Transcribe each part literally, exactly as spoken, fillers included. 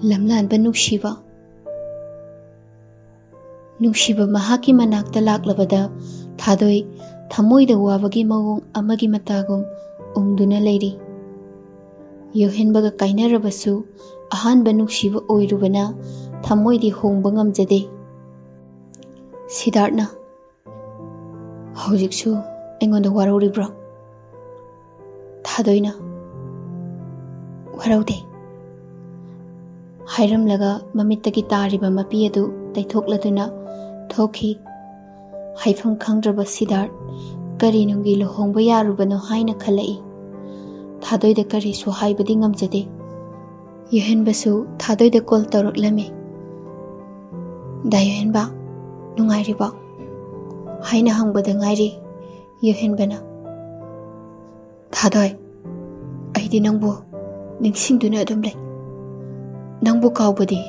ꯂꯝꯂꯥꯟꯕ ꯅꯨꯡꯁꯤꯕ꯫ ꯅꯨꯡꯁꯤꯕ ꯃꯍꯥꯛꯀꯤ ꯃꯅꯥꯛꯇ ꯂꯥꯛꯂꯕꯗ ꯊꯥꯗꯣꯏ ꯊꯃꯣꯏꯗ ꯋꯥꯕꯒꯤ ꯃꯑꯣꯡ ꯑꯃꯒꯤ ꯃꯇꯥꯒꯨꯝ ꯎꯪꯗꯨꯅ ꯂꯩꯔꯤ꯫ ꯌꯣꯍꯦꯟꯕꯒ ꯀꯥꯏꯅꯔꯕꯁꯨ ꯑꯍꯥꯟꯕ ꯅꯨꯡꯁꯤꯕ ꯑꯣꯏꯔꯨꯕꯅ ꯊꯃꯣꯏꯗꯤ ꯍꯣꯡꯕ ꯉꯝꯖꯗꯦ꯫ ꯁꯤꯗꯥꯔꯠꯅ, "ꯍꯧꯖꯤꯛꯁꯨ ꯑꯩꯉꯣꯟꯗ ꯋꯥꯔꯧꯔꯤꯕ꯭ꯔꯣ?" ꯊꯥꯗꯣꯏꯅ, "ꯋꯥꯔꯧꯗꯦ" ꯍꯥꯏꯔꯝꯂꯒ ꯃꯃꯤꯠꯇꯒꯤ ꯇꯥꯔꯤꯕ ꯃꯄꯤ ꯑꯗꯨ ꯇꯩꯊꯣꯛꯂꯗꯨꯅ ꯊꯣꯛꯈꯤ꯫ ꯍꯥꯏꯐꯝ ꯈꯪꯗ꯭ꯔꯕ ꯁꯤꯗꯥꯔꯠ ꯀꯔꯤ ꯅꯨꯡꯒꯤ ꯂꯨꯍꯣꯡꯕ ꯌꯥꯔꯨꯕꯅꯣ ꯍꯥꯏꯅ ꯈꯜꯂꯛꯏ꯫ ꯊꯥꯗꯣꯏꯗ ꯀꯔꯤꯁꯨ ꯍꯥꯏꯕꯗꯤ ꯉꯝꯖꯗꯦ꯫ ꯌꯣꯍꯦꯟꯕꯁꯨ ꯊꯥꯗꯣꯏꯗ ꯀꯣꯜ ꯇꯧꯔꯛꯂꯝꯃꯤ꯫ "ꯗꯥ ꯌꯣꯍꯦꯟꯕ, ꯅꯨꯡꯉꯥꯏꯔꯤꯕꯣ?" ꯍꯥꯏꯅ ꯍꯪꯕꯗ ꯉꯥꯏꯔꯤ ꯌꯣꯍꯦꯟꯕꯅ꯫ "ꯊꯥꯗꯣꯏ, ꯑꯩꯗꯤ ꯅꯪꯕꯨ ꯅꯤꯡꯁꯤꯡꯗꯨꯅ ꯑꯗꯨꯝ ꯂꯩ꯫ ꯅꯪꯕꯨ ꯀꯥꯎꯕꯗꯤ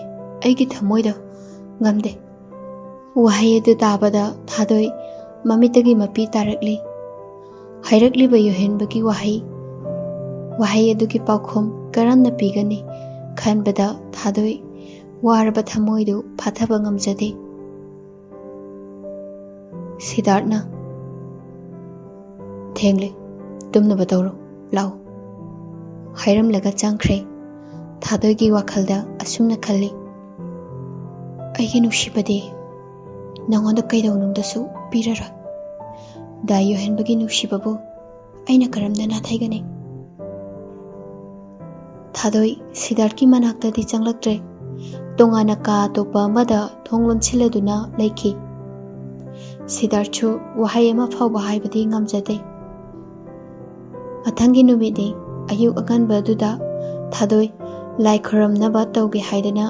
ꯑꯩꯒꯤ ꯊꯃꯣꯏꯗ ꯉꯝꯗꯦ"꯫ ꯋꯥꯍꯩ ꯑꯗꯨ ꯇꯥꯕꯗ ꯊꯥꯗꯣꯏ ꯃꯃꯤꯠꯇꯒꯤ ꯃꯄꯤ ꯇꯥꯔꯛꯂꯤ꯫ ꯍꯥꯏꯔꯛꯂꯤꯕ ꯌꯣꯍꯦꯟꯕꯒꯤ ꯋꯥꯍꯩ, ꯋꯥꯍꯩ ꯑꯗꯨꯒꯤ ꯄꯥꯎꯈꯨꯝ ꯀꯔꯝꯅ ꯄꯤꯒꯅꯤ ꯈꯟꯕꯗ ꯊꯥꯗꯣꯏ ꯋꯥꯔꯕ ꯊꯃꯣꯏꯗꯨ ꯐꯥꯊꯕ ꯉꯝꯖꯗꯦ꯫ ꯁꯤꯗꯥꯔꯠꯅ, "ꯊꯦꯡꯂꯦ, ꯇꯨꯝꯅꯕ ꯇꯧꯔꯣ, ꯂꯥꯛꯑꯣ" ꯍꯥꯏꯔꯝꯂꯒ ꯆꯪꯈ꯭ꯔꯦ꯫ ꯊꯥꯗꯣꯏꯒꯤ ꯋꯥꯈꯜꯗ ꯑꯁꯨꯝꯅ ꯈꯜꯂꯤ, "ꯑꯩꯒꯤ ꯅꯨꯡꯁꯤꯕꯗꯤ ꯅꯉꯣꯟꯗ ꯀꯩꯗꯧꯅꯨꯡꯗꯁꯨ ꯄꯤꯔꯔꯣꯏ꯫ ꯗꯥ ꯌꯣꯍꯦꯟꯕꯒꯤ ꯅꯨꯡꯁꯤꯕꯕꯨ ꯑꯩꯅ ꯀꯔꯝꯅ ꯅꯥꯊꯩꯒꯅꯤ?" ꯊꯥꯗꯣꯏ ꯁꯤꯗꯥꯔꯠꯀꯤ ꯃꯅꯥꯛꯇꯗꯤ ꯆꯪꯂꯛꯇ꯭ꯔꯦ꯫ ꯇꯣꯉꯥꯟꯅ ꯀꯥ ꯑꯇꯣꯞꯄ ꯑꯃꯗ ꯊꯣꯡ ꯂꯣꯟꯁꯤꯜꯂꯗꯨꯅ ꯂꯩꯈꯤ꯫ ꯁꯤꯗꯥꯔꯠꯁꯨ ꯋꯥꯍꯩ ꯑꯃ ꯐꯥꯎꯕ ꯍꯥꯏꯕꯗꯤ ꯉꯝꯖꯗꯦ꯫ ꯃꯊꯪꯒꯤ ꯅꯨꯃꯤꯠꯅꯤ꯫ ꯑꯌꯨꯛ ꯑꯉꯟꯕ ꯑꯗꯨꯗ ꯊꯥꯗꯣꯏ ꯂꯥꯏ ꯈꯨꯔꯨꯝꯅꯕ ꯇꯧꯒꯦ ꯍꯥꯏꯗꯅ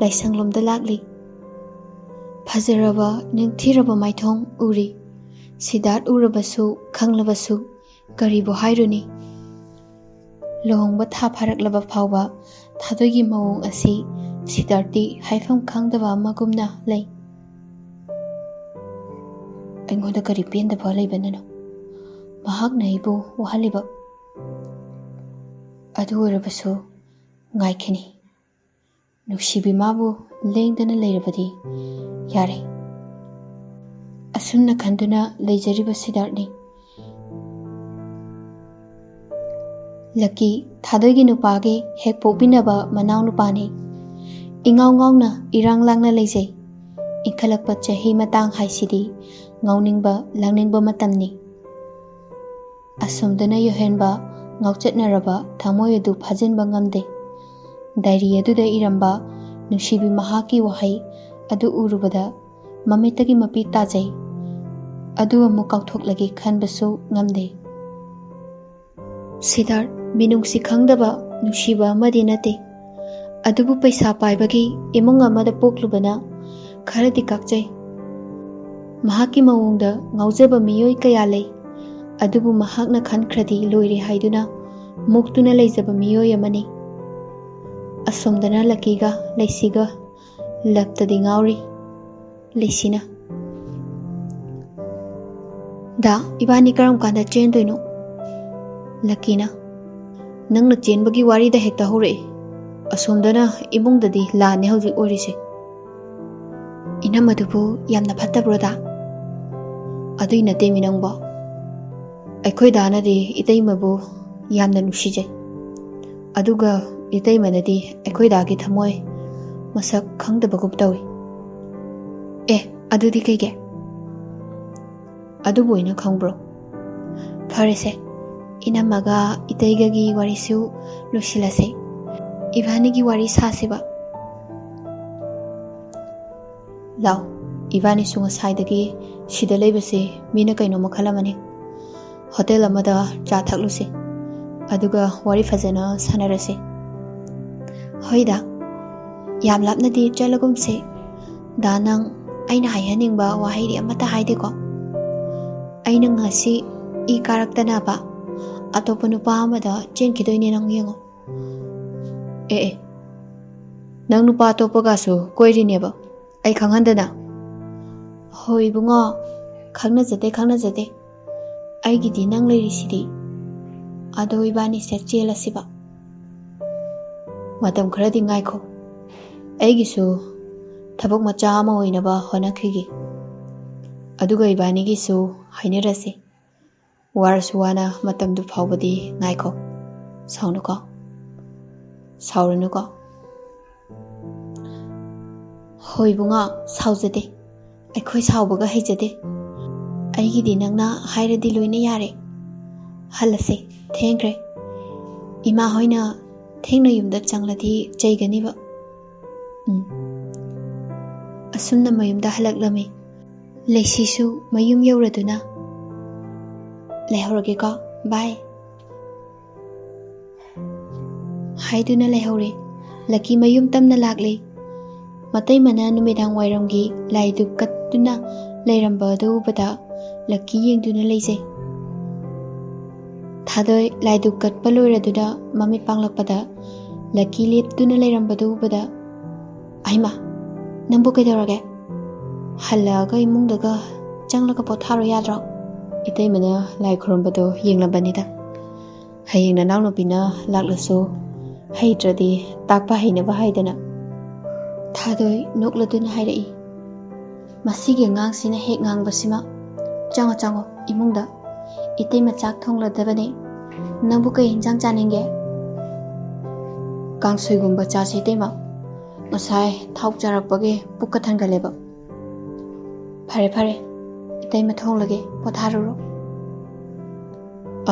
ꯂꯥꯏꯁꯪꯂꯣꯝꯗ ꯂꯥꯛꯂꯤ꯫ ꯐꯖꯔꯕ ꯅꯤꯡꯊꯤꯔꯕ ꯃꯥꯏꯊꯣꯡ ꯎꯔꯤ꯫ ꯁꯤꯗꯥꯔꯠ ꯎꯔꯕꯁꯨ ꯈꯪꯂꯕꯁꯨ ꯀꯔꯤꯕꯨ ꯍꯥꯏꯔꯨꯅꯤ? ꯂꯨꯍꯣꯡꯕ ꯊꯥ ꯐꯥꯔꯛꯂꯕ ꯐꯥꯎꯕ ꯊꯥꯗꯣꯏꯒꯤ ꯃꯑꯣꯡ ꯑꯁꯤ ꯁꯤꯗꯥꯔꯠꯇꯤ ꯍꯥꯏꯐꯝ ꯈꯪꯗꯕ ꯑꯃꯒꯨꯝꯅ ꯂꯩ꯫ ꯑꯩꯉꯣꯟꯗ ꯀꯔꯤ ꯄꯦꯟꯗꯕ ꯂꯩꯕꯅꯅꯣ? ꯃꯍꯥꯛꯅ ꯑꯩꯕꯨ ꯋꯥꯍꯜꯂꯤꯕ꯫ ꯑꯗꯨ ꯑꯣꯏꯔꯕꯁꯨ ꯉꯥꯏꯈꯤꯅꯤ꯫ ꯅꯨꯡꯁꯤꯕꯤ ꯃꯥꯕꯨ ꯂꯦꯡꯗꯅ ꯂꯩꯔꯕꯗꯤ ꯌꯥꯔꯦ꯫ ꯑꯁꯨꯝꯅ ꯈꯟꯗꯨꯅ ꯂꯩꯖꯔꯤꯕ ꯁꯤꯗꯥꯔꯠꯅꯤ꯫ ꯂꯛꯀꯤ ꯊꯥꯗꯣꯏꯒꯤ ꯅꯨꯄꯥꯒꯤ ꯍꯦꯛ ꯄꯣꯛꯃꯤꯟꯅꯕ ꯃꯅꯥꯎ ꯅꯨꯄꯥꯅꯤ꯫ ꯏꯉꯥꯎ ꯉꯥꯎꯅ ꯏꯔꯥꯡ ꯂꯥꯡꯅ ꯂꯩꯖꯩ꯫ ꯏꯟꯈꯠꯂꯛꯄ ꯆꯍꯤ ꯃꯇꯥꯡ ꯍꯥꯏꯁꯤꯗꯤ ꯉꯥꯎꯅꯤꯡꯕ ꯂꯥꯡꯅꯤꯡꯕ ꯃꯇꯝꯅꯤ꯫ ꯑꯁꯣꯝꯗꯅ ꯌꯣꯍꯦꯟꯕ ꯉꯥꯎꯆꯠꯅꯔꯕ ꯊꯃꯣꯏ ꯑꯗꯨ ꯐꯥꯖꯤꯟꯕ ꯉꯝꯗꯦ꯫ ꯗꯥꯏꯔꯤ ꯑꯗꯨꯗ ꯏꯔꯝꯕ ꯅꯨꯡꯁꯤꯕꯤ ꯃꯍꯥꯛꯀꯤ ꯋꯥꯍꯩ ꯑꯗꯨ ꯎꯔꯨꯕꯗ ꯃꯃꯤꯠꯇꯒꯤ ꯃꯄꯤ ꯇꯥꯖꯩ꯫ ꯑꯗꯨ ꯑꯃꯨꯛ ꯀꯥꯎꯊꯣꯛꯂꯒꯦ ꯈꯟꯕꯁꯨ ꯉꯝꯗꯦ꯫ ꯁꯤꯗꯥꯔꯠ ꯃꯤꯅꯨꯡꯁꯤ ꯈꯪꯗꯕ ꯅꯨꯡꯁꯤꯕ ꯑꯃꯗꯤ ꯅꯠꯇꯦ꯫ ꯑꯗꯨꯕꯨ ꯄꯩꯁꯥ ꯄꯥꯏꯕꯒꯤ ꯏꯃꯨꯡ ꯑꯃꯗ ꯄꯣꯛꯂꯨꯕꯅ ꯈꯔꯗꯤ ꯀꯥꯛꯆꯩ꯫ ꯃꯍꯥꯛꯀꯤ ꯃꯑꯣꯡꯗ ꯉꯥꯎꯖꯕ ꯃꯤꯑꯣꯏ ꯀꯌꯥ ꯂꯩ꯫ ꯑꯗꯨꯕꯨ ꯃꯍꯥꯛꯅ ꯈꯟꯈ꯭ꯔꯗꯤ ꯂꯣꯏꯔꯦ ꯍꯥꯏꯗꯨꯅ ꯃꯨꯛꯇꯨꯅ ꯂꯩꯖꯕ ꯃꯤꯑꯣꯏ ꯑꯃꯅꯤ꯫ ꯑꯁꯣꯝꯗꯅ ꯂꯛꯀꯤꯒ ꯂꯩꯁꯤꯒ ꯂꯞꯇꯗꯤ ꯉꯥꯎꯔꯤ꯫ ꯂꯩꯁꯤꯅ, "ꯗꯥ, ꯏꯕꯥꯅꯤ ꯀꯔꯝ ꯀꯥꯟꯗ ꯆꯦꯟꯗꯣꯏꯅꯣ?" ꯂꯛꯀꯤꯅ, "ꯅꯪꯅ ꯆꯦꯟꯕꯒꯤ ꯋꯥꯔꯤꯗ ꯍꯦꯛꯇ ꯍꯧꯔꯛꯏ꯫ ꯑꯁꯣꯝꯗꯅ ꯏꯃꯨꯡꯗꯗꯤ ꯂꯥꯟꯅꯦ ꯍꯧꯖꯤꯛ ꯑꯣꯏꯔꯤꯁꯦ꯫" "ꯏꯅꯝꯃꯗꯨꯕꯨ ꯌꯥꯝꯅ ꯐꯠꯇꯕ꯭ꯔꯣꯗ?" "ꯑꯗꯨꯏ ꯅꯠꯇꯦꯃꯤ ꯅꯪꯕꯣ꯫ ꯑꯩꯈꯣꯏ ꯗꯥꯅꯗꯤ ꯏꯇꯩꯃꯕꯨ ꯌꯥꯝꯅ ꯅꯨꯡꯁꯤꯖꯩ꯫ ꯑꯗꯨꯒ ꯏꯇꯩꯃꯅꯗꯤ ꯑꯩꯈꯣꯏ ꯗꯥꯒꯤ ꯊꯃꯣꯏ ꯃꯁꯛ ꯈꯪꯗꯕꯒꯨꯝ ꯇꯧꯏ꯫" "ꯑꯦ, ꯑꯗꯨꯗꯤ ꯀꯩꯒꯤ?" "ꯑꯗꯨꯕꯨ ꯑꯣꯏꯅ ꯈꯪꯕ꯭ꯔꯣ? ꯐꯔꯦꯁꯦ, ꯏꯅꯝꯃꯒ ꯏꯇꯩꯒꯒꯤ ꯋꯥꯔꯤꯁꯨ ꯂꯣꯏꯁꯤꯜꯂꯁꯦ꯫ ꯏꯕꯥꯅꯤꯒꯤ ꯋꯥꯔꯤ ꯁꯥꯁꯤꯕ꯫ ꯂꯥꯎ, ꯏꯕꯥꯅꯤꯁꯨ ꯉꯁꯥꯏꯗꯒꯤ ꯁꯤꯗ ꯂꯩꯕꯁꯦ ꯃꯤꯅ ꯀꯩꯅꯣꯝꯃ ꯈꯜꯂꯝꯃꯅꯤ꯫ ꯍꯣꯇꯦꯜ ꯑꯃꯗ ꯆꯥ ꯊꯛꯂꯨꯁꯦ, ꯑꯗꯨꯒ ꯋꯥꯔꯤ ꯐꯖꯅ ꯁꯥꯟꯅꯔꯁꯦ꯫" "ꯍꯣꯏꯗ, ꯌꯥꯝ ꯂꯥꯞꯅꯗꯤ ꯆꯠꯂꯒꯨꯝꯁꯦ꯫ ꯗꯥ, ꯅꯪ ꯑꯩꯅ ꯍꯥꯏꯍꯟꯅꯤꯡꯕ ꯋꯥꯍꯩꯗꯤ ꯑꯃꯠꯇ ꯍꯥꯏꯗꯦꯀꯣ? ꯑꯩꯅ ꯉꯁꯤ ꯏ ꯀꯥꯔꯛꯇꯅꯕ ꯑꯇꯣꯞꯄ ꯅꯨꯄꯥ ꯑꯃꯗ ꯆꯦꯟꯈꯤꯗꯣꯏꯅꯦ, ꯅꯪ ꯌꯦꯡꯉꯣ꯫" "ꯑꯦ ꯑꯦ, ꯅꯪ ꯅꯨꯄꯥ ꯑꯇꯣꯞꯄꯒꯁꯨ ꯀꯣꯏꯔꯤꯅꯦꯕ, ꯑꯩ ꯈꯪꯍꯟꯗꯅ?" "ꯍꯣꯏ ꯏꯕꯨꯡꯉꯣ, ꯈꯪꯅꯖꯗꯦ, ꯈꯪꯅꯖꯗꯦ꯫ ꯑꯩꯒꯤꯗꯤ ꯅꯪ ꯂꯩꯔꯤꯁꯤꯗꯤ꯫ ꯑꯗꯣ ꯏꯕꯥꯅꯤꯁꯦ ꯆꯦꯜꯂꯁꯤꯕ꯫" "ꯃꯇꯝ ꯈꯔꯗꯤ ꯉꯥꯏꯈꯣ꯫ ꯑꯩꯒꯤꯁꯨ ꯊꯕꯛ ꯃꯆꯥ ꯑꯃ ꯑꯣꯏꯅꯕ ꯍꯣꯠꯅꯈꯤꯒꯦ꯫ ꯑꯗꯨꯒ ꯏꯕꯥꯅꯤꯒꯤꯁꯨ ꯍꯥꯏꯅꯔꯁꯤ꯫ ꯋꯥꯔꯁꯨ ꯋꯥꯅ ꯃꯇꯝꯗꯨ ꯐꯥꯎꯕꯗꯤ ꯉꯥꯏꯈꯣ꯫ ꯁꯥꯎꯅꯨꯀꯣ꯫ ꯁꯥꯎꯔꯅꯨꯀꯣ꯫ ꯍꯣꯏ ꯏꯕꯨꯡꯉꯣ, ꯁꯥꯎꯖꯗꯦ꯫ ꯑꯩꯈꯣꯏ ꯁꯥꯎꯕꯒ ꯍꯩꯖꯗꯦ꯫ ꯑꯩꯒꯤꯗꯤ ꯅꯪꯅ ꯍꯥꯏꯔꯗꯤ ꯂꯣꯏꯅ ꯌꯥꯔꯦ꯫ ꯍꯜꯂꯁꯦ, ꯊꯦꯡꯈ꯭ꯔꯦ꯫ ꯏꯃꯥ ꯍꯣꯏꯅ ꯊꯦꯡꯅ ꯌꯨꯝꯗ ꯆꯪꯂꯗꯤ ꯆꯩꯒꯅꯤꯕ꯫ ꯎꯝ꯫ ꯑꯁꯨꯝꯅ ꯃꯌꯨꯝꯗ ꯍꯜꯂꯛꯂꯝꯃꯤ꯫ ꯂꯩꯁꯤꯁꯨ ꯃꯌꯨꯝ ꯌꯧꯔꯗꯨꯅ, "ꯂꯩꯍꯧꯔꯒꯦꯀꯣ, bye" ꯍꯥꯏꯗꯨꯅ ꯂꯩꯍꯧꯔꯦ꯫ ꯂꯛꯀꯤ ꯃꯌꯨꯝ ꯇꯝꯅ ꯂꯥꯛꯂꯦ꯫ ꯃꯇꯩꯃꯅ ꯅꯨꯃꯤꯗꯥꯡ ꯋꯥꯏꯔꯝꯒꯤ ꯂꯥꯏꯗꯨꯛ ꯀꯠꯇꯨꯅ ꯂꯩꯔꯝꯕ ꯑꯗꯨ ꯎꯕꯗ ꯂꯛꯀꯤ ꯌꯦꯡꯗꯨꯅ ꯂꯩꯖꯩ꯫ ꯊꯥꯗꯣꯏ ꯂꯥꯏꯗꯨꯛ ꯀꯠꯄ ꯂꯣꯏꯔꯗꯨꯅ ꯃꯃꯤꯠ ꯄꯥꯡꯂꯛꯄꯗ ꯂꯛꯀꯤ ꯂꯦꯞꯇꯨꯅ ꯂꯩꯔꯝꯕꯗꯨ ꯎꯕꯗ, "ꯑꯩꯃ, ꯅꯪꯕꯨ ꯀꯩꯗꯧꯔꯒꯦ? ꯍꯜꯂꯛꯑꯒ ꯏꯃꯨꯡꯗꯒ ꯆꯪꯂꯒ ꯄꯣꯊꯥꯔꯣ ꯌꯥꯗ꯭ꯔꯣ?" ꯏꯇꯩꯃꯅ ꯂꯥꯏ ꯈꯨꯔꯨꯝꯕꯗꯣ ꯌꯦꯡꯂꯝꯕꯅꯤꯗ꯫ ꯍꯌꯦꯡ ꯅꯅꯥꯎꯅꯨꯄꯤꯅ ꯂꯥꯛꯂꯁꯨ ꯍꯩꯇ꯭ꯔꯗꯤ ꯇꯥꯛꯄ ꯍꯩꯅꯕ ꯍꯥꯏꯗꯅ꯫ ꯊꯥꯗꯣꯏ ꯅꯣꯛꯂꯗꯨꯅ ꯍꯥꯏꯔꯛꯏ, "ꯃꯁꯤꯒꯤ ꯑꯉꯥꯡꯁꯤꯅ ꯍꯦꯛ ꯉꯥꯡꯕꯁꯤꯃ꯫ ꯆꯪꯉꯣ, ꯆꯪꯉꯣ ꯏꯃꯨꯡꯗ꯫ ꯏꯇꯩꯃ ꯆꯥꯛ ꯊꯣꯡꯂꯗꯕꯅꯦ꯫ ꯅꯪꯕꯨ ꯀꯩ ꯏꯟꯖꯥꯡ ꯆꯥꯅꯤꯡꯒꯦ?" "ꯀꯥꯡꯁꯣꯏꯒꯨꯝꯕ ꯆꯥꯁꯦ ꯏꯇꯩꯃ꯫ ꯉꯁꯥꯏ ꯊꯥꯎ ꯆꯥꯔꯛꯄꯒꯤ ꯄꯨꯛꯀ ꯊꯟꯒꯠꯂꯦꯕ꯫" "ꯐꯔꯦ, ꯐꯔꯦ꯫ ꯏꯇꯩꯃ ꯊꯣꯡꯂꯒꯦ, ꯄꯣꯊꯥꯔꯨꯔꯣ꯫"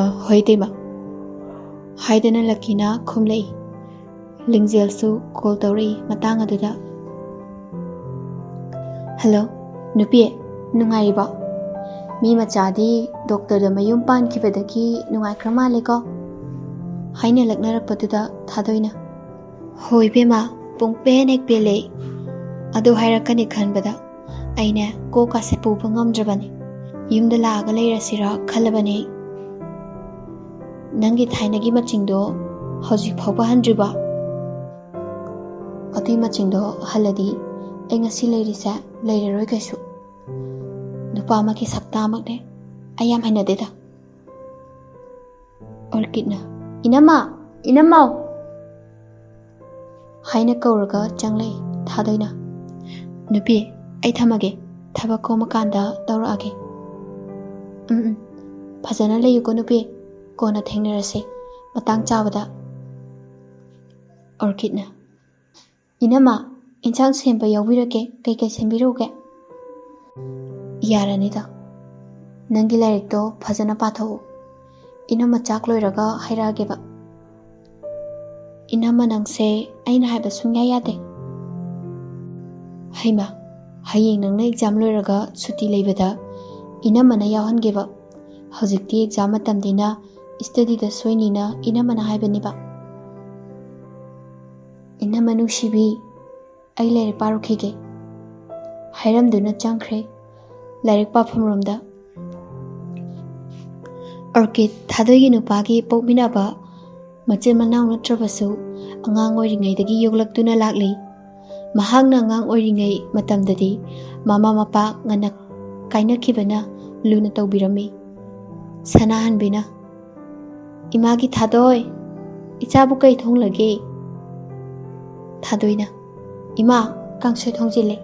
"ꯑ, ꯍꯣꯏ ꯏꯇꯩꯃ꯫" ꯍꯥꯏꯗꯅ ꯂꯛꯀꯤꯅ ꯈꯨꯝꯂꯛꯏ꯫ ꯂꯤꯡꯖꯦꯜꯁꯨ ꯀꯣꯜ ꯇꯧꯔꯛꯏ ꯃꯇꯥꯡ ꯑꯗꯨꯗ꯫ "ꯍꯜꯂꯣ, ꯅꯨꯄꯤ, ꯅꯨꯡꯉꯥꯏꯔꯤꯕꯣ? ꯃꯤ ꯃꯆꯥꯗꯤ ꯗꯣꯛꯇꯔꯗ ꯃꯌꯨꯝ ꯄꯥꯟꯈꯤꯕꯗꯒꯤ ꯅꯨꯡꯉꯥꯏꯈ꯭ꯔ ꯃꯥꯜꯂꯦꯀꯣ?" ꯍꯥꯏꯅ ꯂꯛꯅꯔꯛꯄꯗꯨꯗ ꯊꯥꯗꯣꯏꯅ, "ꯍꯣꯏ ꯏꯕꯦꯝꯃ, ꯄꯨꯡ ꯄꯦꯟ ꯍꯦꯛ ꯄꯦꯜꯂꯦ꯫ ꯑꯗꯨ ꯍꯥꯏꯔꯛꯀꯅꯤ ꯈꯟꯕꯗ ꯑꯩꯅꯦ ꯀꯣꯛꯀꯥꯁꯦ ꯄꯨꯕ ꯉꯝꯗ꯭ꯔꯕꯅꯤ꯫ ꯌꯨꯝꯗ ꯂꯥꯛꯑꯒ ꯂꯩꯔꯁꯤꯔꯥ ꯈꯜꯂꯕꯅꯦ꯫ ꯅꯪꯒꯤ ꯊꯥꯏꯅꯒꯤ ꯃꯆꯤꯡꯗꯣ ꯍꯧꯖꯤꯛ ꯐꯥꯎꯕ ꯍꯟꯗ꯭ꯔꯤꯕꯣ? ꯑꯗꯨꯏ ꯃꯆꯤꯡꯗꯣ ꯍꯜꯂꯗꯤ ꯑꯩ ꯉꯁꯤ ꯂꯩꯔꯤꯁꯦ ꯂꯩꯔꯔꯣꯏ ꯀꯩꯁꯨ꯫ ꯅꯨꯄꯥ ꯑꯃꯒꯤ ꯁꯛꯇꯥꯃꯛꯅꯦ꯫ ꯑꯩ ꯌꯥꯝ ꯍꯩꯅꯗꯦꯗ꯫" ꯑꯣꯔꯀꯤꯠꯅ, "ꯏꯅꯝꯃ! ꯏꯅꯝꯃꯧ!" ꯍꯥꯏꯅ ꯀꯧꯔꯒ ꯆꯪꯂꯛꯏ ꯊꯥꯗꯣꯏꯅ꯫ "ꯅꯨꯄꯤ, ꯑꯩ ꯊꯝꯃꯒꯦ, ꯊꯕꯛ ꯀꯣꯝꯃꯀꯥꯟꯗ ꯇꯧꯔꯛꯑꯒꯦ꯫" "ꯎꯝ, ꯎꯝ, ꯐꯖꯅ ꯂꯩꯌꯨꯀꯣ ꯅꯨꯄꯤ, ꯀꯣꯟꯅ ꯊꯦꯡꯅꯔꯁꯤ ꯃꯇꯥꯡ ꯆꯥꯕꯗ꯫" ꯑꯣꯔꯀꯤꯠꯅ, "ꯏꯅꯝꯃ, ꯏꯟꯁꯥꯡ ꯁꯦꯝꯕ ꯌꯥꯎꯕꯤꯔꯛꯀꯦ, ꯀꯩꯀꯩ ꯁꯦꯝꯕꯤꯔꯛꯎꯒꯦ?" "ꯌꯥꯔꯅꯤꯗ, ꯅꯪꯒꯤ ꯂꯥꯏꯔꯤꯛꯇꯣ ꯐꯖꯅ ꯄꯥꯊꯣꯛꯎ, ꯏꯅꯝꯃ ꯆꯥꯛ ꯂꯣꯏꯔꯒ ꯍꯥꯏꯔꯛꯑꯒꯦꯕ꯫" "ꯏꯅꯝꯃ, ꯅꯪꯁꯦ ꯑꯩꯅ ꯍꯥꯏꯕ ꯁꯨꯡꯌꯥ ꯌꯥꯗꯦ꯫" "ꯍꯩꯃꯥ, ꯍꯌꯦꯡ ꯅꯪꯅ ꯑꯦꯛꯖꯥꯝ ꯂꯣꯏꯔꯒ ꯁꯨꯇꯤ ꯂꯩꯕꯗ ꯏꯅꯝꯃꯅ ꯌꯥꯎꯍꯟꯒꯦꯕ꯫ ꯍꯧꯖꯤꯛꯇꯤ ꯑꯦꯛꯖꯥꯝ ꯃꯇꯝꯅꯤꯅ ꯏꯁꯇꯗꯤꯗ ꯁꯣꯏꯅꯤꯅ ꯏꯅꯝꯃꯅ ꯍꯥꯏꯕꯅꯦꯕ꯫" "ꯏꯅꯝꯃ ꯅꯨꯡꯁꯤꯕꯤ, ꯑꯩ ꯂꯥꯏꯔꯤꯛ ꯄꯥꯔꯨꯈꯤꯒꯦ," ꯍꯥꯏꯔꯝꯗꯨꯅ ꯆꯪꯈ꯭ꯔꯦ ꯂꯥꯏꯔꯤꯛ ꯄꯥꯐꯝ ꯔꯣꯝꯗ꯫ ꯑꯣꯔꯀꯤꯠ ꯊꯥꯗꯣꯏꯒꯤ ꯅꯨꯄꯥꯒꯤ ꯄꯣꯛꯃꯤꯟꯅꯕ ꯃꯆꯤꯟ ꯃꯅꯥꯎ ꯅꯠꯇ꯭ꯔꯕꯁꯨ, ꯑꯉꯥꯡ ꯑꯣꯏꯔꯤꯉꯩꯗꯒꯤ ꯌꯣꯛꯂꯛꯇꯨꯅ ꯂꯥꯛꯂꯤ꯫ ꯃꯍꯥꯛꯅ ꯑꯉꯥꯡ ꯑꯣꯏꯔꯤꯉꯩ ꯃꯇꯝꯗꯗꯤ ꯃꯃꯥ ꯃꯄꯥ ꯉꯟꯅ ꯀꯥꯏꯅꯈꯤꯕꯅ ꯂꯨꯅ ꯇꯧꯕꯤꯔꯝꯃꯤ꯫ ꯁꯅꯥꯍꯟꯕꯤꯅ, "ꯏꯃꯥꯒꯤ ꯊꯥꯗꯣꯏ, ꯏꯆꯥꯕꯨ ꯀꯩ ꯊꯣꯡꯂꯒꯦ?" ꯊꯥꯗꯣꯏꯅ, "ꯏꯃꯥ, ꯀꯥꯡꯁꯣꯏ ꯊꯣꯡꯖꯤꯜꯂꯦ꯫"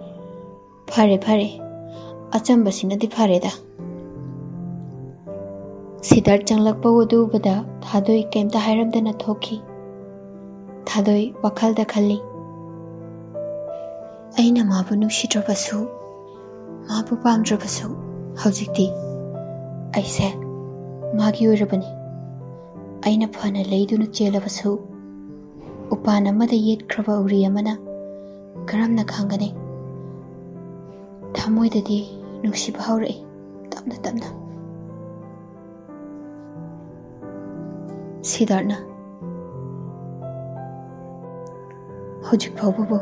"ꯐꯔꯦ, ꯐꯔꯦ, ꯑꯆꯝꯕꯁꯤꯅꯗꯤ ꯐꯔꯦꯗ꯫" ꯁꯤꯗꯥꯔꯠ ꯆꯪꯂꯛꯄ ꯑꯗꯨ ꯎꯕꯗ ꯊꯥꯗꯣꯏ ꯀꯩꯝꯇ ꯍꯥꯏꯔꯝꯗꯅ ꯊꯣꯛꯈꯤ꯫ ꯊꯥꯗꯣꯏ ꯋꯥꯈꯜꯗ ꯈꯜꯂꯤ, "ꯑꯩꯅ ꯃꯥꯕꯨ ꯅꯨꯡꯁꯤꯗ꯭ꯔꯕꯁꯨ, ꯃꯥꯕꯨ ꯄꯥꯝꯗ꯭ꯔꯕꯁꯨ, ꯍꯧꯖꯤꯛꯇꯤ ꯑꯩꯁꯦ ꯃꯥꯒꯤ ꯑꯣꯏꯔꯕꯅꯤ꯫ ꯑꯩꯅ ꯐꯅ ꯂꯩꯗꯨꯅ ꯆꯦꯜꯂꯕꯁꯨ, ꯎꯄꯥꯟ ꯑꯃꯗ ꯌꯦꯠꯈ꯭ꯔꯕ ꯎꯔꯤ ꯑꯃꯅ ꯀꯔꯝꯅ ꯈꯪꯒꯅꯤ?" ꯊꯃꯣꯏꯗꯗꯤ ꯅꯨꯡꯁꯤꯕ ꯍꯧꯔꯛꯏ ꯇꯞꯅ ꯇꯞꯅ꯫ ꯁꯤꯗꯥꯔꯠꯅ, "ꯍꯧꯖꯤꯛ ꯐꯥꯎꯕꯕꯨ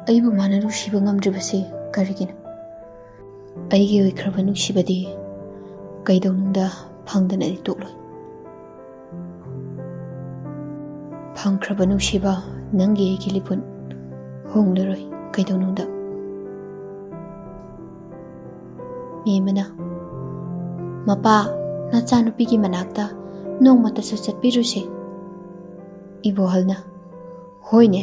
ꯑꯩꯕꯨ ꯃꯥꯅ ꯅꯨꯡꯁꯤꯕ ꯉꯝꯗ꯭ꯔꯤꯕꯁꯤ ꯀꯔꯤꯒꯤꯅꯣ? ꯑꯩꯒꯤ ꯑꯣꯏꯈ꯭ꯔꯕ ꯅꯨꯡꯁꯤꯕꯗꯤ ꯀꯩꯗꯧꯅꯨꯡꯗ ꯐꯪꯗꯅꯗꯤ ꯇꯣꯛꯂꯣꯏ꯫ ꯐꯪꯈ꯭ꯔꯕ ꯅꯨꯡꯁꯤꯕ ꯅꯪꯒꯤ ꯑꯩꯒꯤ ꯂꯤꯄꯨꯟ ꯍꯣꯡꯂꯔꯣꯏ ꯀꯩꯗꯧꯅꯨꯡꯗ꯫" ꯃꯦꯝꯃꯅ, "ꯃꯄꯥ, ꯅꯆꯥꯅꯨꯄꯤꯒꯤ ꯃꯅꯥꯛꯇ ꯅꯣꯡꯃꯇꯁꯨ ꯆꯠꯄꯤꯔꯨꯁꯦ꯫" ꯏꯕꯣꯍꯜꯅ, "ꯍꯣꯏꯅꯦ,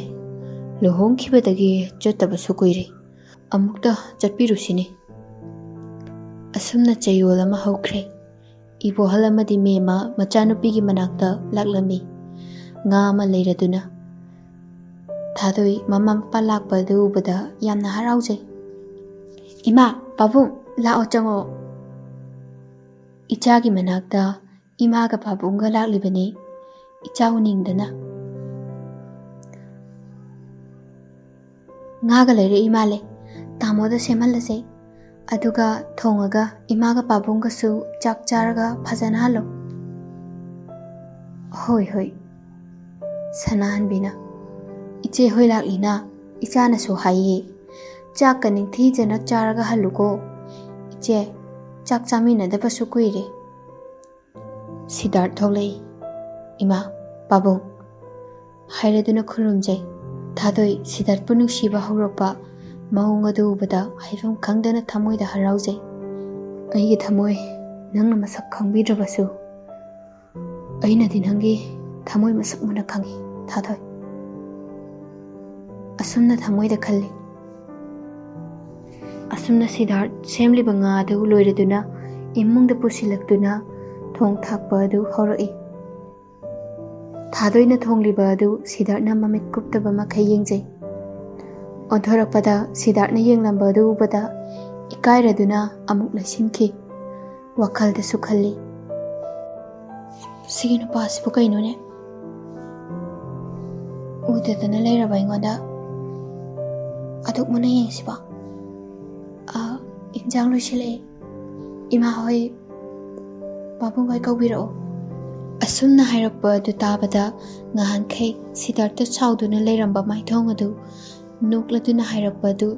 ꯂꯨꯍꯣꯡꯈꯤꯕꯗꯒꯤ ꯆꯠꯇꯕꯁꯨ ꯀꯨꯏꯔꯦ꯫ ꯑꯃꯨꯛꯇ ꯆꯠꯄꯤꯔꯨꯁꯤꯅꯦ꯫" ꯑꯁꯨꯝꯅ ꯆꯌꯣꯜ ꯑꯃ ꯍꯧꯈ꯭ꯔꯦ꯫ ꯏꯕꯣꯍꯜ ꯑꯃꯗꯤ ꯃꯦꯝꯃ ꯃꯆꯥꯅꯨꯄꯤꯒꯤ ꯃꯅꯥꯛꯇ ꯂꯥꯛꯂꯝꯃꯤ꯫ ꯉꯥ ꯑꯃ ꯂꯩꯔꯗꯨꯅ꯫ ꯊꯥꯗꯣꯏ ꯃꯃꯥ ꯃꯄꯥ ꯂꯥꯛꯄ ꯑꯗꯨ ꯎꯕꯗ ꯌꯥꯝꯅ ꯍꯔꯥꯎꯖꯩ꯫ "ꯏꯃꯥ, ꯄꯥꯕꯨꯡ, ꯂꯥꯛꯑꯣ, ꯆꯪꯉꯛꯑꯣ꯫" ꯏꯆꯥꯒꯤ ꯃꯅꯥꯛꯇ ꯏꯃꯥꯒ ꯄꯥꯕꯨꯡꯒ ꯂꯥꯛꯂꯤꯕꯅꯤ꯫ ꯏꯆꯥ ꯎꯅꯤꯡꯗꯅ꯫ "ꯉꯥꯒ ꯂꯩꯔꯛꯏ ꯃꯥꯜꯂꯦ꯫ ꯇꯥꯃꯣꯗ ꯁꯦꯝꯍꯜꯂꯁꯦ꯫ ꯑꯗꯨꯒ ꯊꯣꯡꯉꯒ ꯏꯃꯥꯒ ꯄꯥꯕꯨꯡꯒꯁꯨ ꯆꯥꯛ ꯆꯥꯔꯒ ꯐꯖꯅ ꯍꯜꯂꯣ꯫" "ꯍꯣꯏ, ꯍꯣꯏ꯫" ꯁꯅꯥꯍꯟꯕꯤꯅ, "ꯏꯆꯦ ꯍꯣꯏ ꯂꯥꯛꯂꯤꯅ ꯏꯆꯥꯅꯁꯨ ꯍꯥꯏꯌꯦ, ꯆꯥꯛꯀ ꯅꯤꯡꯊꯤꯖꯅ ꯆꯥꯔꯒ ꯍꯜꯂꯨꯀꯣ꯫ ꯏꯆꯦ, ꯆꯥꯛ ꯆꯥꯃꯤꯟꯅꯗꯕꯁꯨ ꯀꯨꯏꯔꯦ꯫" ꯁꯤꯗꯥꯔꯠ ꯊꯣꯛꯂꯛꯏ꯫ "ꯏꯃꯥ, ꯄꯥꯕꯨꯡ" ꯍꯥꯏꯔꯗꯨꯅ ꯈꯨꯔꯨꯝꯖꯩ꯫ ꯊꯥꯗꯣꯏ ꯁꯤꯗꯥꯔꯠꯄꯨ ꯅꯨꯡꯁꯤꯕ ꯍꯧꯔꯛꯄ ꯃꯑꯣꯡ ꯑꯗꯨ ꯎꯕꯗ ꯍꯥꯏꯐꯝ ꯈꯪꯗꯅ ꯊꯃꯣꯏꯗ ꯍꯔꯥꯎꯖꯩ꯫ "ꯑꯩꯒꯤ ꯊꯃꯣꯏ, ꯅꯪꯅ ꯃꯁꯛ ꯈꯪꯕꯤꯗ꯭ꯔꯕꯁꯨ, ꯑꯩꯅꯗꯤ ꯅꯪꯒꯤ ꯊꯃꯣꯏ ꯃꯁꯛ ꯃꯨꯟꯅ ꯈꯪꯏ, ꯊꯥꯗꯣꯏ꯫" ꯑꯁꯨꯝꯅ ꯊꯃꯣꯏꯗ ꯈꯜꯂꯤ꯫ ꯑꯁꯨꯝꯅ ꯁꯤꯗꯥꯔꯠ ꯁꯦꯝꯂꯤꯕ ꯉꯥ ꯑꯗꯨ ꯂꯣꯏꯔꯗꯨꯅ ꯏꯃꯨꯡꯗ ꯄꯨꯁꯤꯜꯂꯛꯇꯨꯅ ꯊꯣꯡ ꯊꯥꯛꯄ ꯑꯗꯨ ꯍꯧꯔꯛꯏ꯫ ꯊꯥꯗꯣꯏꯅ ꯊꯣꯡꯂꯤꯕ ꯑꯗꯨ ꯁꯤꯗꯥꯔꯠꯅ ꯃꯃꯤꯠ ꯀꯨꯞꯇꯕ ꯃꯈꯩ ꯌꯦꯡꯖꯩ꯫ ꯑꯣꯟꯊꯣꯔꯛꯄꯗ ꯁꯤꯗꯥꯔꯠꯅ ꯌꯦꯡꯂꯝꯕ ꯑꯗꯨ ꯎꯕꯗ ꯏꯀꯥꯏꯔꯗꯨꯅ ꯑꯃꯨꯛ ꯂꯩꯁꯤꯟꯈꯤ꯫ ꯋꯥꯈꯜꯗꯁꯨ ꯈꯜꯂꯤ, "ꯁꯤꯒꯤ ꯅꯨꯄꯥꯁꯤꯕꯨ ꯀꯩꯅꯣꯅꯦ? ꯎꯗꯗꯅ ꯂꯩꯔꯕ ꯑꯩꯉꯣꯟꯗ ꯑꯗꯨꯛ ꯃꯨꯟꯅ ꯌꯦꯡꯁꯤꯕꯣ? ꯑ, ꯏꯟꯖꯥꯡ ꯂꯣꯏꯁꯤꯜꯂꯛꯑꯦ꯫ ꯏꯃꯥ ꯍꯣꯏ, ꯄꯥꯕꯨꯡ ꯍꯣꯏ ꯀꯧꯕꯤꯔꯛꯑꯣ꯫" ꯑꯁꯨꯝꯅ ꯍꯥꯏꯔꯛꯄ ꯑꯗꯨ ꯇꯥꯕꯗ ꯉꯍꯥꯟꯈꯩ ꯁꯤꯗꯥꯔꯠꯇ ꯁꯥꯎꯗꯨꯅ ꯂꯩꯔꯝꯕ ꯃꯥꯏꯊꯣꯡ ꯑꯗꯨ ꯅꯣꯛꯂꯗꯨꯅ ꯍꯥꯏꯔꯛꯄ ꯑꯗꯨ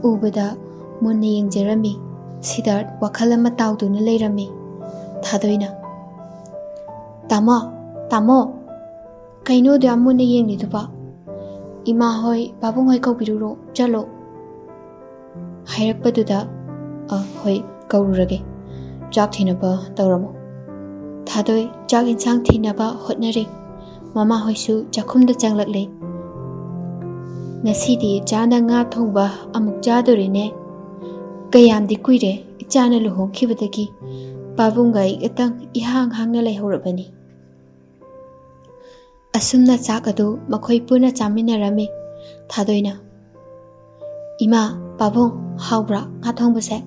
ꯎꯕꯗ ꯃꯨꯟꯅ ꯌꯦꯡꯖꯔꯝꯃꯤ꯫ ꯁꯤꯗꯥꯔꯠ ꯋꯥꯈꯜ ꯑꯃ ꯇꯥꯎꯗꯨꯅ ꯂꯩꯔꯝꯃꯤ꯫ ꯊꯥꯗꯣꯏꯅ, "ꯇꯥꯃꯣ, ꯇꯥꯃꯣ, ꯀꯩꯅꯣ ꯑꯗꯨ ꯌꯥꯝ ꯃꯨꯟꯅ ꯌꯦꯡꯂꯤꯗꯨꯕꯣ? ꯏꯃꯥ ꯍꯣꯏ, ꯄꯥꯕꯨꯡ ꯍꯣꯏ ꯀꯧꯕꯤꯔꯨꯔꯣ, ꯆꯠꯂꯣ꯫" ꯍꯥꯏꯔꯛꯄꯗꯨꯗ, "ꯑ, ꯍꯣꯏ, ꯀꯧꯔꯨꯔꯒꯦ꯫ ꯆꯥꯛ ꯊꯤꯅꯕ ꯇꯧꯔꯝꯃꯣ꯫" ꯊꯥꯗꯣꯏ ꯆꯥꯛ ꯏꯟꯁꯥꯡ ꯊꯤꯅꯕ ꯍꯣꯠꯅꯔꯤ꯫ ꯃꯃꯥ ꯍꯣꯏꯁꯨ ꯆꯥꯛꯈꯨꯝꯗ ꯆꯪꯂꯛꯂꯦ꯫ "ꯉꯁꯤꯗꯤ ꯏꯆꯥꯅ ꯉꯥ ꯊꯣꯡꯕ ꯑꯃꯨꯛ ꯆꯥꯗꯣꯔꯤꯅꯦ꯫ ꯀꯌꯥꯝꯗꯤ ꯀꯨꯏꯔꯦ ꯏꯆꯥꯅ ꯂꯨꯍꯣꯡꯈꯤꯕꯗꯒꯤ꯫ ꯄꯥꯕꯨꯡꯒ ꯑꯩ ꯈꯛꯇꯪ ꯏꯍꯥꯡ ꯍꯥꯡꯅ ꯂꯩꯍꯧꯔꯕꯅꯤ꯫" ꯑꯁꯨꯝꯅ ꯆꯥꯛ ꯑꯗꯨ ꯃꯈꯣꯏ ꯄꯨꯟꯅ ꯆꯥꯃꯤꯟꯅꯔꯝꯃꯤ꯫ ꯊꯥꯗꯣꯏꯅ, "ꯏꯃꯥ, ꯄꯥꯕꯨꯡ, ꯍꯥꯎꯕ꯭ꯔꯥ ꯉꯥ ꯊꯣꯡꯕꯁꯦ?"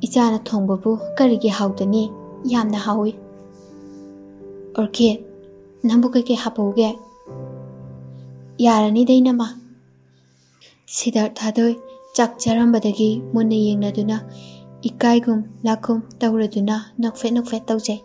"ꯏꯆꯥꯅ ꯊꯣꯡꯕꯕꯨ ꯀꯔꯤꯒꯤ ꯍꯥꯎꯇꯅꯤ? ꯌꯥꯝꯅ ꯍꯥꯎꯏ꯫" "ꯑꯣꯔꯀꯤꯠ, ꯅꯪꯕꯨ ꯀꯩꯀꯩ ꯍꯥꯞꯄꯧꯒꯦ?" "ꯌꯥꯔꯅꯤꯗ, ꯏꯅꯝꯃ꯫" ꯁꯤꯗꯥꯔꯊ ꯊꯥꯗꯣꯏ ꯆꯥꯛ ꯆꯥꯔꯝꯕꯗꯒꯤ ꯃꯨꯟꯅ ꯌꯦꯡꯅꯗꯨꯅ ꯏꯀꯥꯏꯒꯨꯝ ꯂꯥꯛꯀꯨꯝ ꯇꯧꯔꯗꯨꯅ ꯅꯣꯛꯐꯦꯠ ꯅꯣꯛꯐꯦꯠ ꯇꯧꯖꯩ꯫